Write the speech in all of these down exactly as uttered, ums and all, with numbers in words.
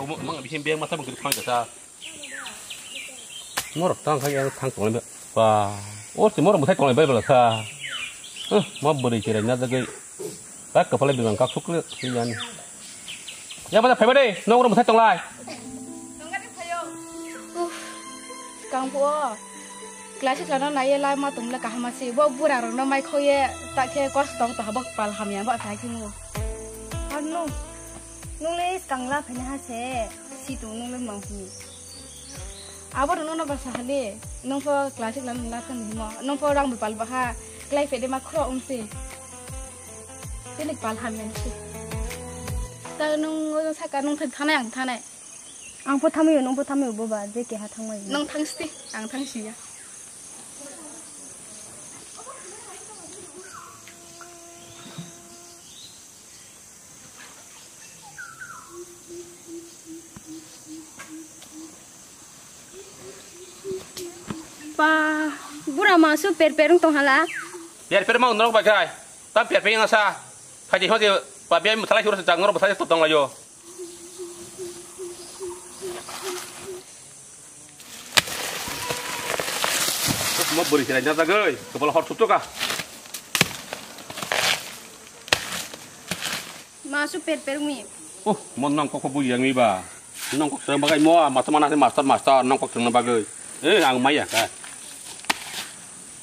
Mang bisi beng masa bang kiri phang jasa. Morok tang khai yang thang tonglai ba. Ba. Or si morok bwthai tonglai bai bala sa. Huh, ma bwrwi chirai na jagwi. Kak kapalai bimang kak sukle, siyani. Ya, pada phaiba de, nong rom sai tonglai. Uff, kang po. Class six lano naiye lai ma tongla kaham si. Bo bura rok no mai khoye, ta khe kos tong to habak pal hamya ba sai khe mo. Ano, nung le skang la phai na ha se, si tong nung le mang hi. Abo rwno no basa hali, nung pho class six lano na thang himo, nung pho rang bepal baha, klai pede ma khro umsi. Tini pal hamya si. Ta nung o saka nung thang thanai ang thanai. Ang pho thamwi o, nung pho thamwi o boba, je keha thangmai. Nung thang sti, ang thang siya. Pa, bura ma su per per wng tong hala. Per per ma norok bai khai. Tam per per yang sa. Khai di hodi pa biai muthalai hur sa jang norok bwthai to tong layo. Mo bwrwi chwrai na jagwi, kobol hor thupto ka. Ma su per per mi. Oh, mon nang kok bui yang mi ba. Nang kok serang bagai mo, master mana master, master, nang kok serang bagai. Eh, ang maya ka.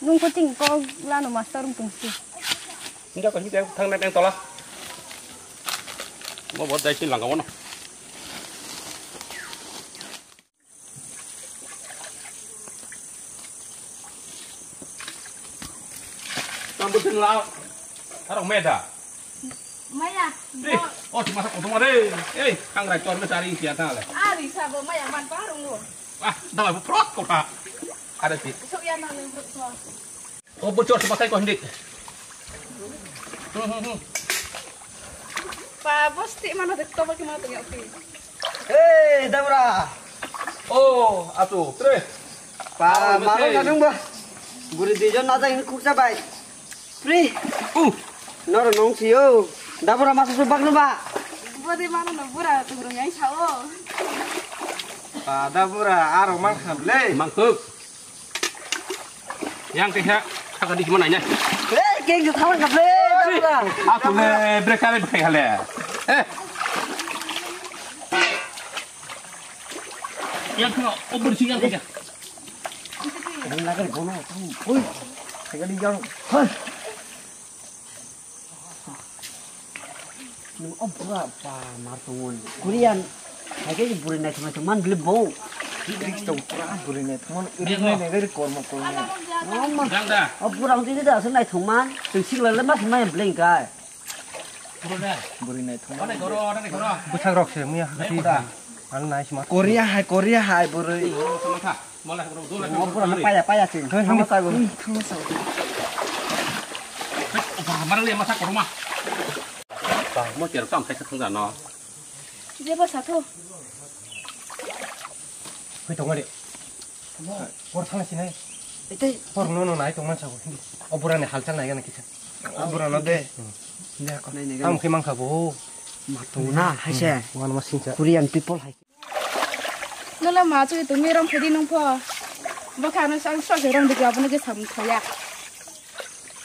Nung ko ting ko lano master rung tungsi. Enggak ko hite thang na teng tola. Mo bot dai sin langka wono. Tambo sin la. Arok meda. Maya. Eh, oh, cuma sa kotong are. Eh, ang rai tor me sari sia ta le. Ari sa bo maya man parung lo. Ah, dawai bo prot kota. Ada sih. Sok ya nang nang sok. Oh, bocor sepakai kau hendik. Hmm, hmm, hmm. Pa, bos ti mana dek toba ki mana tengok ti. Hei, Dabra. Oh, atu, tre. Pa, maro na dong ba. Buri dijon na jang ini kuksa bai. Pri. Uh. Noro nong siyo. Dabra masa subak no ba. Bodi mana no bura tu burung yang sao. Pa, Dabra, aro mang kham le. Mangkuk. Yang kaisa, saka di mana nya? Eh, keng tu thawan ka ble. Aku le brekare bkhai hale. Eh. Yang kena obor sing yang kaisa. Ini lagi bono, oi. Sekali yang. Hah. Nung o bura ba mar tongmani. Korean hai khe bwrwi naithok naithok man bile bo. Rik tong pura bwrwi naithok man. Rik nai nai rik kormo kormo. Mama. Jang da. O bura hwnti da aswk naithok man. Chwng sikla le mas maya bwlai kai. Bwrwi naithok man. Bwsak rok se muya hati. Ang nai sima. Korea hai, Korea hai bwrwi. Mala horo dole. Mo pura na paya paya sing. Thangma sago. Thangma sago. Ba, mo cher tam sai thang jano. Jebo satho. Hoi tong mare. Por thang sinai. Ite. Por no no nai tong man sago. O bura ni halchal nai gana kisa. O bura no de. Nai nai gana. Tam khe mang kha bo. Ma tong na hai se. Wan ma sing sa. Korean people hai. Nula ma chwi tumi rom phedi nung pho. Bokha no sang sok se rom dikla bono ke sam thoya.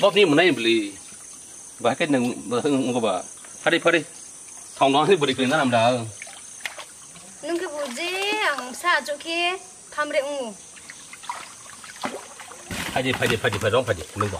Bok ni munai bli. Ba ke nang ba nang ba. Phari phari. Thong no ni buri kling nam da. Nung ke buji ang sa chu ke thamre ungu. Phaidi, phaidi, phaidi, phaidi, rong phaidi, nung bo.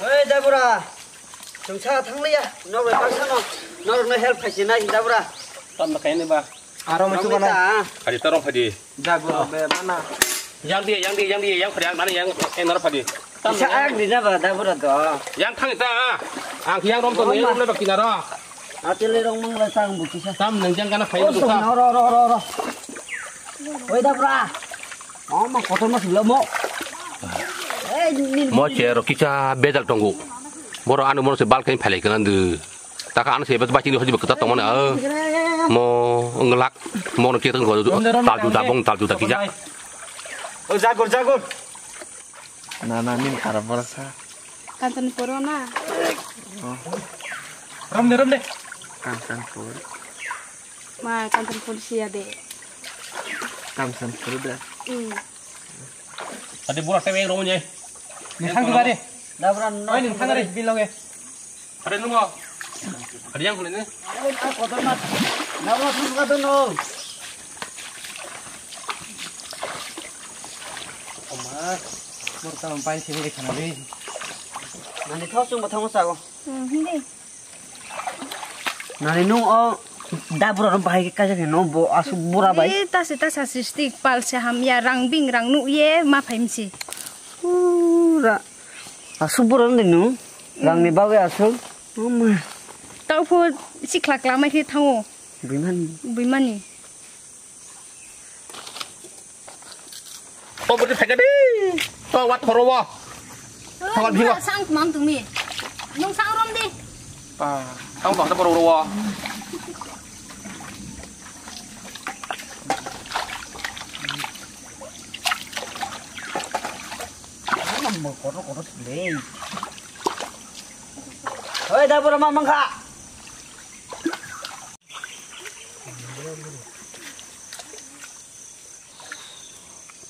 Oi, Dabura, chwng sa thang liya, norok bai baksa no, norok no help khai sinai, Dabura. Tam da kayani ba. Aro mai chuba nai. Phaidi, ta rong phaidi. Jago be mana. Yang di, yang di, yang di, yang phaidi, yang mana, yang, yang naro phaidi. Tam sa yang. Ang di na ba, Dabura to. Yang thang ta. Ang yang rom to, yang rom le bakti naro. Atele rong mang la sang bu kisa. Tam nang jang kana phai. Oh, du sa. Ro, ro, ro, ro. Oi, Dabra. Oh, ma kotor ma sula mo. Eh, ni. Mo che ro kisa bedal tongo. Boro anu mo se bal kai phalai kana du. Taka anu se bet bachini hoji bekta tongmani. Mo nglak mo no ketang go. Talju dabong talju da kisa. Oh, jagur, jagur. Na, na, nin khara bora sa. Kanchanpur o na? Rom de, rom de. Kanchanpur. Ma, Kanchanpur siya de. Kanchanpur da. Hmm. Ade burak tebe rom nyai. Ni thang dibari. Dabra no. Oi, ni thang dibari, bilong e. Ade nungo. Ade yang kulit ni. Oi, a kotor mat. Dabra thang ka dono. Oma, murta pain sini khana de. Nani thos chung bathang sa go. Hmm, hindi. Nani nung o dabra no bahai kaisa khe no bo asu bura bai. Eh, tase tasa sistik pal se hamya rang bing rang nuk ye ma phaimsi. Pura asu bura no nung rang ni bagwi asu. Oma. Tau pho sikla klamai khe thango. Buimani. Buimani. O bwtwi phaikha di. To wat thoro o. Thangal biwa. Sang mang tumi. Nung sang rom di. Pa, tang bang ta boro ro. Kotor kotor le. Hoi da boro ma mangkha.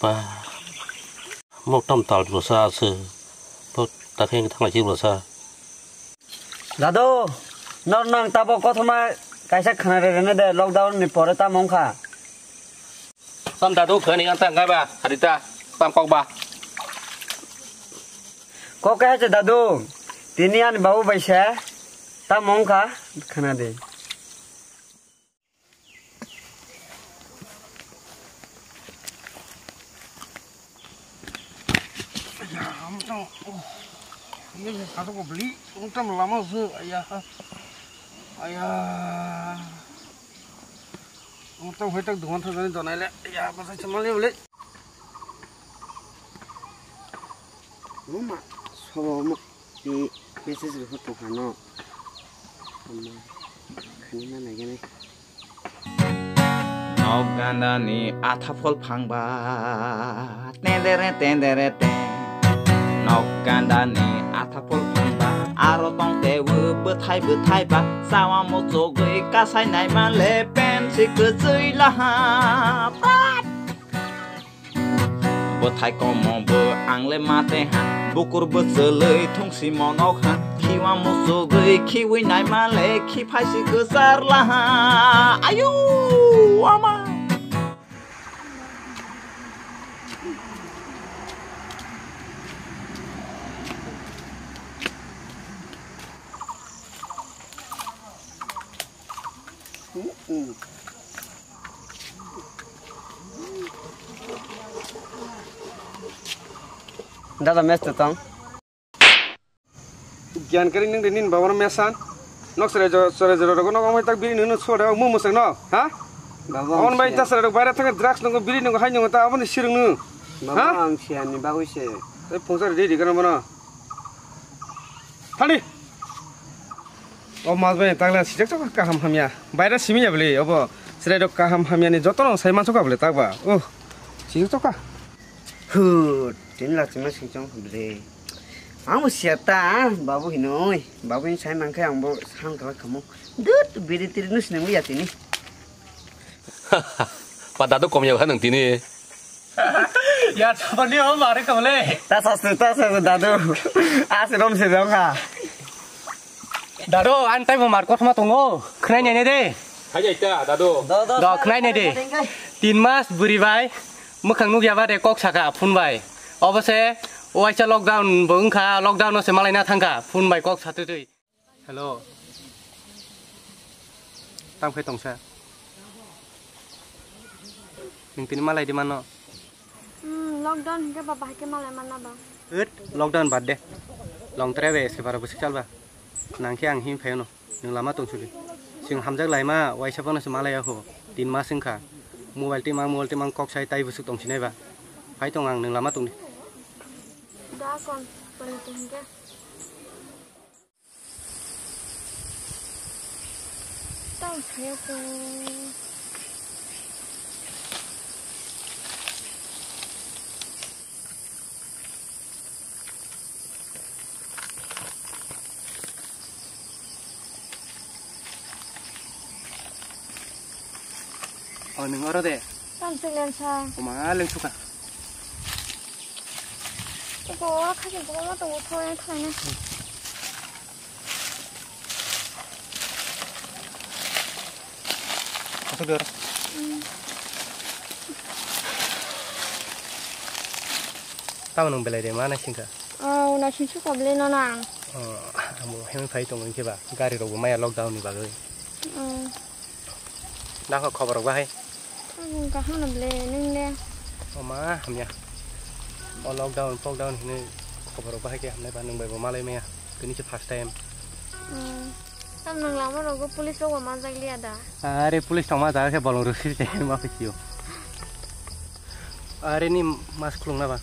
Pa, mok tam tal bwsa se, bo ta khe thang lai si bwsa. Dadu, nor nang tabo kothoma kaisa khana re rene de lockdown ni pore tamo wngkha. Tam dadu khani ang tang ba, harita, tam kok ba. Kok hai se dadu, tini ani babu bai se, tamo wngkha khana de. Aya, ang tang, oh, ini satu ko beli, ang tang lama se, aya, aya, ang tang hoitak dungan thajani donai le, aya, pasai chama le beli. Ruma, sobo mo, di message rihor tong hano, ama, khani ma nai gani. Nok gandani atha phol phangba, tendere tendere te. Nok gandani atha phol phangba, aro tong tewi bwthai bwthai ba. Chawa muchugwi kasai nai male pensi kwchwi laha. Prat! Bwthai komo bo ang le mate ha, bukur bwchwlwi thungsi monok ha, khiwa muchugwi khiwi naima le khiphai si kwchar laha. Ayu ama. Dada mes to tong. Gyan kari nung de nin babar mesan. Nok sere jo, sere jo rogo nok amai tak biri nunu sore mu musek no, ha? Baba, on bai ta sere rok baira thang drugs nungo biri nungo hai nungo ta aboni sirung nu. Baba, ha? Ang siani bagwi se. Ei phungsa di di kana mana. Thani. O mas bai takla sijak chok kaham hamya. Baira simi ya beli obo. Sere rok kaham hamya ni joto no sai man chok beli tak ba. Oh. Sijak chok. Hut, tin la chima sing chong beli. Ang bo siya ta, babu hinoi. Babu hin sai man khe ang bo sang kala kamo. Dut biri tiri nus nang ya tini. Pa dadu kom ya nang tini. Ya, tamo ni om are kom le. Ta sasu, ta sasu, dadu. Ase rom se dong ha. Dadu, an tai bo mar kothoma tongo. Khnai nai de. Hai jai ta, dadu. Do, khnai nai de. Tin mas buri bai. Mwkhang nuk ya ba de kok saka phone bai. Obo se, waisa lockdown bo wngkha, lockdown no se malai na thangkha, phone bai kok satwi twi. Hello. Tam khai tongsa. Nung tini malai di mano. Hmm, lockdown hingke ba bahai ke malai mana ba. Ut, lockdown bad de. Long trai be se bara busik chal ba. Nang khe ang him phayo no. Nung lama tong suli. Sing hamjak lai ma waisa phano se malai ya ho. Tin mas wngkha. Mobile timang, mobile timang kok sai tai busuk tong sinai ba. Phai tong ang nung lama tong di. Da kon, kon hingke. Tang saya ko. O, nwng oro de? Tang chwlen sa. Oma, leng suka. Iko, oro khasi bokol ma tongo, thoi, thoi na. Asok de oro. Hmm. Tamo nwng belai de ma naisingkha? Oh, naising suka bele no nang. Oh, amo hemai phai tongo hinkhe ba, gari rok bo maya lockdown ni bagwi. Hmm. Dakho khobor rok bahai? Ang kaham no bele, nwng le? O ma, hamya. O lockdown, lockdown hinwi khobor rok bahai khe hamnai ba, nwng bai bo malai maya. Tini se first time. Hmm. Tam nwng lama rogo police rok bo manjak liya da? Are police tongma jaga khe bolong rok siri tei ma phisiyo. Are ni mas khulung na ba?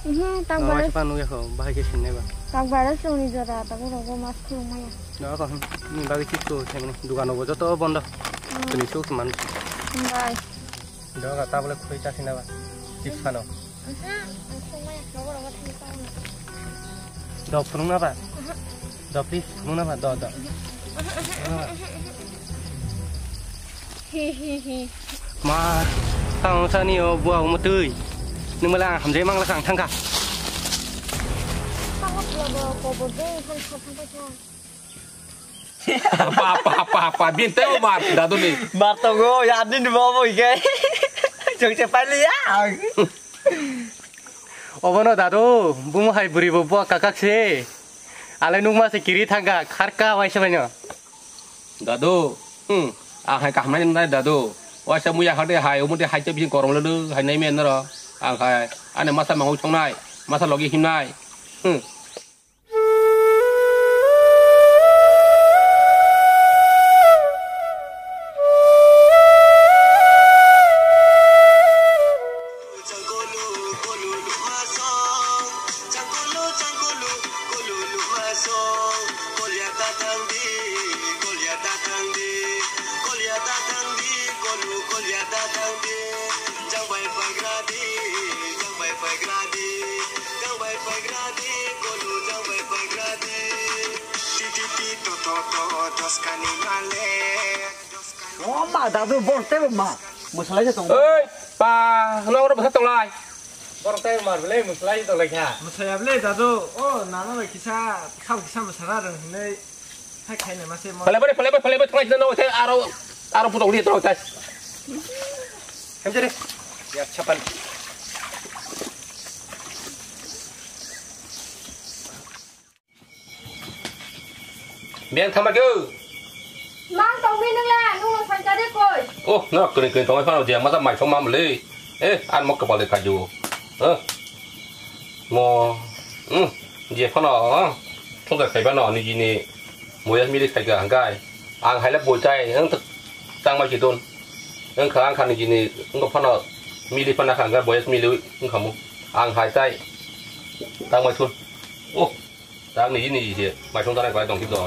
Mhm, tak Normal bare. Sipa nugya kho, bahai khe sinne ba. Tak bare songni jora, tak rogo mas khulung maya. No ko ni bagwi chip to themni dukan rogo joto bondo. Hmm. Tini suk man. Bye. Doga tablet khoi ta sina ba. Chips phano. Mhm, ang songmaya, nogo rogo thani tong. Do phunung na ba? Mhm. Do please phunung na ba, do, do. Phunung na ba. Hi, hi, hi. Ma, tang sani o bua mo tui. Nung mala hamjai mangla kang thangka. Tang ko pula bo ko bo de han sa thangka sa. Pa, pa, pa, pa, bini tei o mar, dadu ni. Mar tongo, ya ni ni bo bo ike. Jong se pai liya. Obono dadu, bumo hai buri bo bo kakak se. Ale nung ma se kiri thangka, kharka waisa baino. Dadu, hmm, ang hai kaham nai nai dadu. Waisa muya khade hai, umudi hai te bisi korom lodu, hai nai men naro. Ang hai, ane masa mangu chongnai, masa logi himnai. Hmm. O ma dadu, bor tebo ma. Mwsalai se tongo. Oi, pa, hwnwi oro bwsa tonglai. Bor tebo mar bwlai mwsalai se tonglai kha. Mwsaya bwlai dadu, o nana bai kisa, kham kisa mwsara rwng hwnwi. Hai khai na ma se mo. Phalai bai, phalai bai, phalai bai, thanglai jina no, aro, aro putok liya tong tai. Hem jere. Ya chapan. Beng thangma khe. Mang tongwi nung la, nung no sankha de koi. Oh, no, kini kini tongwi phano je, masa mai song mam le. Eh, an mo kapal de kaju. Eh. Mo, hmm, je phano, eh, thongda khaiba no, nijini moya mili khaika hangkai. Ang haila boi tai, ang tak tang mai kidon. Ang kha, ang kha nijini, ang phano mili phana kha hangkai, boyas mili ang khamu. Ang hai tai. Tang mai thun. Oh. Tak niji niji se, mai song tanai bai tong kip do.